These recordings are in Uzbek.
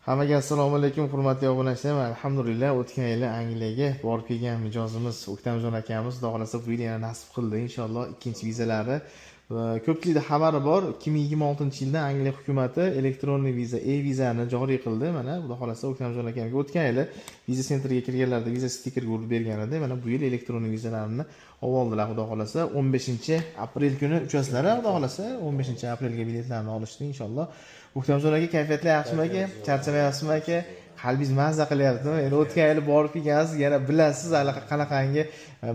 Hammaga assalomu alaykum, hurmatli obunachilar. Alhamdulillah, o'tgan yili Angliyaga borib kelgan mijozimiz O'ktamjon akamiz, Xudo xohlasa, bu yil yana nasib qildi inshaalloh ikkinchi vizalari. Va ko'pchilikda xabari bor, 2026 yilda Angliya hukumati электронный viza, e vizani joriy qildi. Mana, Xudo xohlasa, O'ktamjon akamga o'tgan yili viza sentriga kirganlarida viza stikerga urib bergan edi. Mana bu yil электронный vizalarni olib oldilar. Xudo xohlasa, 15 aprel kuni uchasizlar. Xudo xohlasa, 15 aprelga biletlarni olishdi inshaalloh. O'ktamjon aka, kayfiyatlar yaxshimi, aka? Charchamayapsizmi, aka? Qalbingiz mazza qilyaptimi? Endi o'tgan yili borib kelgansiz, yana bilasiz qanaqangi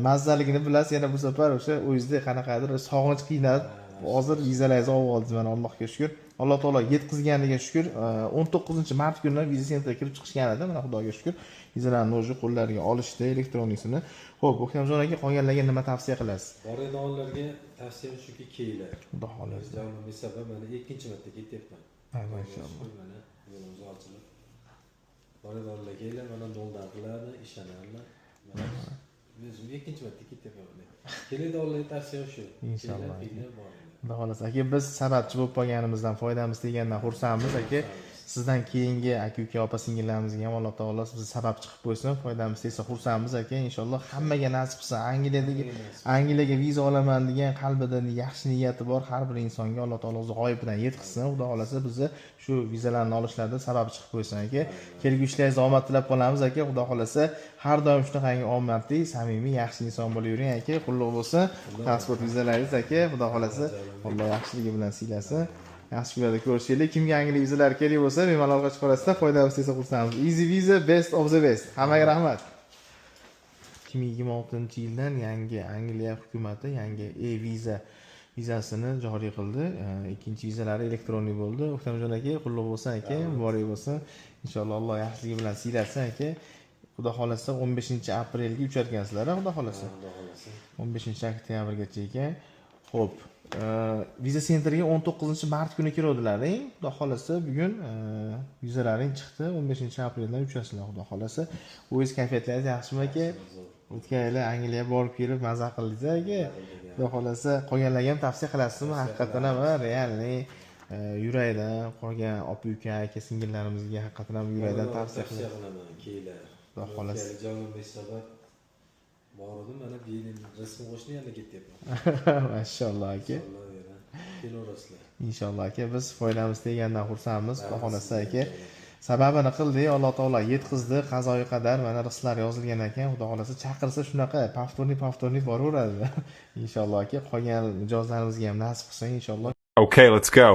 mazzaligini bilasiz. Yana bu safar o'sha o'zingizda qanaqadir sog'inch qiynab, hozir vizalaringizni olib oldingiz. Mana, Allohga shukur, Alloh taolo yetkazganiga shukur. 19 mart kuni viza sentrga kirib chiqishgan edi. Mana, Xudoga shukur, vizalarni уже qo'llariga olishdi, электронный sini. Ho'p, O'ktamjon aka, qolganlarga nima tavsiya qilasiz? Boradiganlarga tavsiyam shuki, kelinglar. Xudo xohlasa. Jonim sabab, mana ikkinchi marta ketyapman. Ha, mashalloh. Shukur, mana yo'limiz ochilib. Boradiganlar kelinglar, mana noldan qiladi, ishonarlar. Mana o'zim ikkinchi marta ketyapman mana. Keladiganlarga tavsiyam shu. Inshaalloh. Kelinglar, kelinglar, boringlar. Xudo xohlasa, aka, biz sababchi bo'lib qolganimizdan, foydamiz teganidan xursandmiz, aka. Sizdan keyingi aka uka opa singillarimizga ham Alloh taolo bizni sababchi qilib qo'ysin, foydamiz tegsa, xursandmiz, aka. Inshaalloh hammaga nasib qilsin. Angliyaga viza olaman degan qalbida yaxshi niyati bor har bir insonga Alloh taolo o'zi g'oyibidan yetkazsin. Xudo xohlasa, bizni shu vizalarni olishlarida sababchi qilib qo'ysin, aka. Kelgusi ishlaringizda omad tilab qolamiz, aka. Xudo xohlasa, har doim shunaqangi omadli, samimiy, yaxshi inson bo'lavering, aka. Qulluq bo'lsin pasport, vizalaringiz, aka. Xudo xohlasa, Alloh yaxshiligi bilan siylasin. Yaxshi kunlarda ko'rishaylik. Kimga Angliya vizalari kerak bo'lsa, bemalol chiqarasizlar, foydamiz tegsa, xursandmiz. Easy Visa, best of the best. Hammaga rahmat. 2026 yildan yangi Angliya hukumati yangi e viza vizasini joriy qildi. Ikkinchi vizalari электронный bo'ldi. O'ktamjon aka, qulluq bo'lsin, aka, muborak bo'lsin. Inshaalloh Alloh yaxshiligi bilan siylasin, aka. Xudo xohlasa, 15 aprelga uchar ekansizlar, xudo xohlasa. Xudo xohlasa. 15 oktyabrgacha ekan. Ho'p, viza sentriga 19 mart kuni kiruvdilaring. Xudo xohlasa, bugun vizalaring chiqdi, 15 apreldan uchasizlar, xudo xohlasa. O'zingiz kayfiyatlaringiz yaxshimi, aka? O'tgan yili Angliyaga borib kelib maza qildingiz, aka. Xudo xohlasa, qolganlarga ham tavsiya qilasizmi? Haqiqatdan ham, реальный yurakdan qolgan opa uka aka singillarimizga haqiqatdan ham yurakdan tavsiya tavsiya qilaman. Qilaman, kelinglar. Xudo xohlasa. Jonim sabab bordim, mana bu yil rasm qo'shni yana ketyapman. Mashalloh, aka. Inshaalloh, yana kelaverasizlar. Inshaalloh, aka, biz foydamiz teganidan xursandmiz. Xudo xohlasa, aka, sababini qildik, Alloh taolo yetkazdi. Qazoyi qadar, mana rizqlar yozilgan ekan. Xudo xohlasa, chaqirsa, shunaqa повторный, повторный boraveradi inshaalloh, aka. Qolgan mijozlarimizga ham nasib qilsin, inshaalloh. Okay, let's go.